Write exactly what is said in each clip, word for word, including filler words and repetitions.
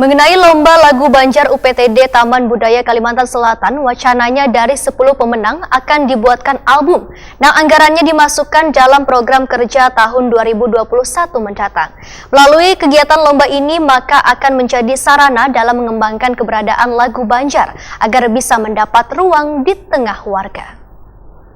Mengenai lomba lagu Banjar U P T D Taman Budaya Kalimantan Selatan, wacananya dari sepuluh pemenang akan dibuatkan album nang anggarannya dimasukkan dalam program kerja tahun dua ribu dua puluh satu mendatang. Melalui kegiatan lomba ini, maka akan menjadi sarana dalam mengembangkan keberadaan lagu Banjar agar bisa mendapat ruang di tengah warga.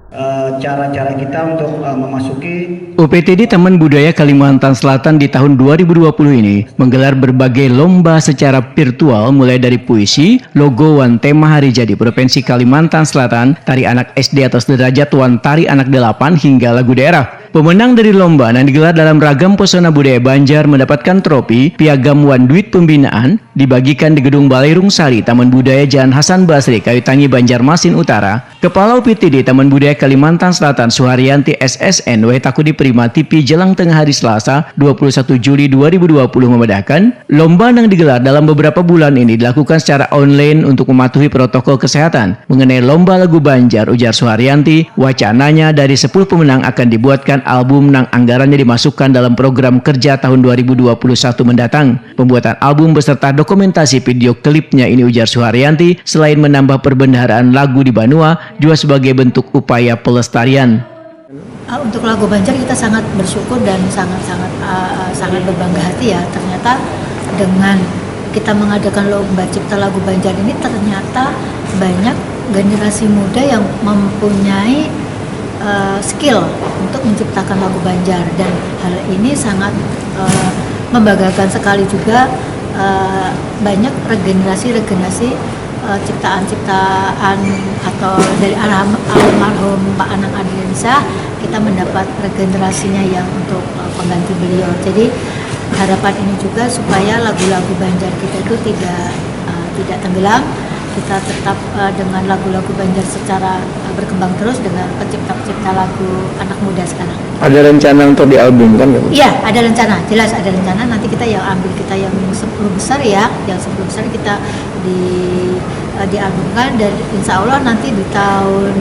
Eh, cara-cara kita untuk eh, memasuki U P T D Taman Budaya Kalimantan Selatan di tahun dua ribu dua puluh ini menggelar berbagai lomba secara virtual, mulai dari puisi, logo wan tema hari jadi Provinsi Kalimantan Selatan, tari anak S D atau sederajat wan tari anak delapan, hingga lagu daerah. Pemenang dari lomba yang digelar dalam ragam pesona budaya Banjar mendapatkan tropi, piagam wan duit pembinaan dibagikan di Gedung Balai Rungsari, Taman Budaya Jalan Hasan Basri, Kayu Tangi, Banjarmasin Utara. Kepala U P T D Taman Budaya Kalimantan Selatan, Suharyanti S S N W, taku diperima T P jelang tengah hari Selasa, dua puluh satu Juli dua ribu dua puluh, memedahkan, lomba nang digelar dalam beberapa bulan ini dilakukan secara online untuk mematuhi protokol kesehatan. Mengenai lomba lagu Banjar, ujar Suharyanti, wacananya dari sepuluh pemenang akan dibuatkan album nang anggarannya dimasukkan dalam program kerja tahun dua ribu dua puluh satu mendatang. Pembuatan album beserta dokumentasi video klipnya ini, ujar Suharyanti, selain menambah perbendaharaan lagu di banua, jua sebagai bentuk upaya pelestarian. Uh, untuk lagu Banjar kita sangat bersyukur dan sangat sangat uh, sangat berbangga hati ya, ternyata dengan kita mengadakan lomba cipta lagu Banjar ini, ternyata banyak generasi muda yang mempunyai uh, skill untuk menciptakan lagu Banjar, dan hal ini sangat uh, membanggakan sekali juga. Uh, banyak regenerasi-regenerasi uh, ciptaan-ciptaan atau dari almarhum Pak Anang Adriansyah, kita mendapat regenerasinya yang untuk uh, pengganti beliau. Jadi harapan ini juga supaya lagu-lagu Banjar kita itu tidak uh, tidak tenggelam, kita tetap uh, dengan lagu-lagu Banjar secara uh, berkembang terus dengan pencipta-pencipta lagu anak muda sekarang. Ada rencana untuk dialbumkan nggak? Iya, ada rencana, jelas ada rencana. Nanti kita yang ambil kita yang sepuluh besar ya, yang sepuluh besar kita di uh, dialbumkan, dan insya Allah nanti di tahun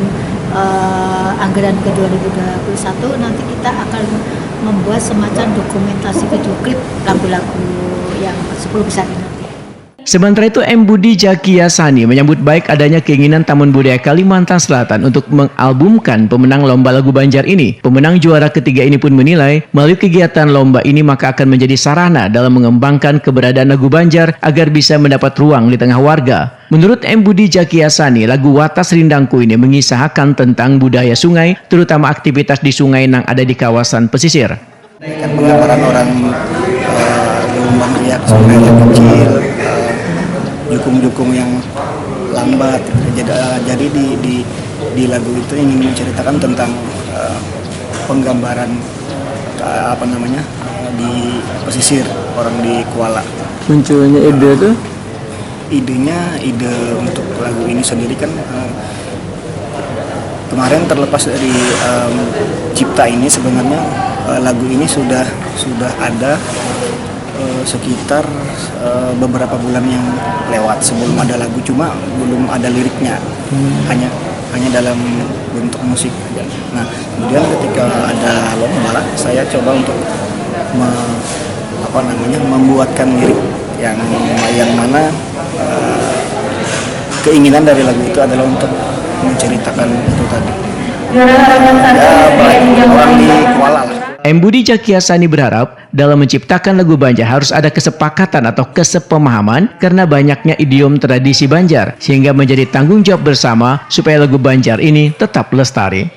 uh, anggaran ke dua ribu dua puluh satu nanti kita akan membuat semacam dokumentasi video klip lagu-lagu yang sepuluh besar ini. Sementara itu, M Budi Jakia Sani menyambut baik adanya keinginan Taman Budaya Kalimantan Selatan untuk mengalbumkan pemenang lomba lagu Banjar ini. Pemenang juara ketiga ini pun menilai, melalui kegiatan lomba ini maka akan menjadi sarana dalam mengembangkan keberadaan lagu Banjar agar bisa mendapat ruang di tengah warga. Menurut M Budi Jakia Sani, lagu Watas Rindangku ini mengisahkan tentang budaya sungai, terutama aktivitas di sungai nang ada di kawasan pesisir. Kan penggambaran orang uh, gelombang riak, sungai yang kecil, uh, jukung-jukung yang lambat. Jadi, uh, jadi di, di di lagu itu ingin menceritakan tentang uh, penggambaran uh, apa namanya uh, di pesisir, orang di Kuala. Munculnya ide tuh? Idenya, ide untuk lagu ini sendiri kan uh, kemarin terlepas dari um, cipta ini, sebenarnya uh, lagu ini sudah sudah ada uh, sekitar uh, beberapa bulan yang lewat sebelum ada lagu, cuma belum ada liriknya, hmm. hanya hanya dalam bentuk musik aja. Nah, kemudian ketika ada lomba, saya coba untuk me, apa namanya membuatkan lirik yang yang mana uh, keinginan dari lagu itu adalah untuk menceritakan itu tadi. Ya, orang di Kuala lah. M Budi Jakia Sani berharap dalam menciptakan lagu Banjar harus ada kesepakatan atau kesepemahaman karena banyaknya idiom tradisi Banjar, sehingga menjadi tanggung jawab bersama supaya lagu Banjar ini tetap lestari.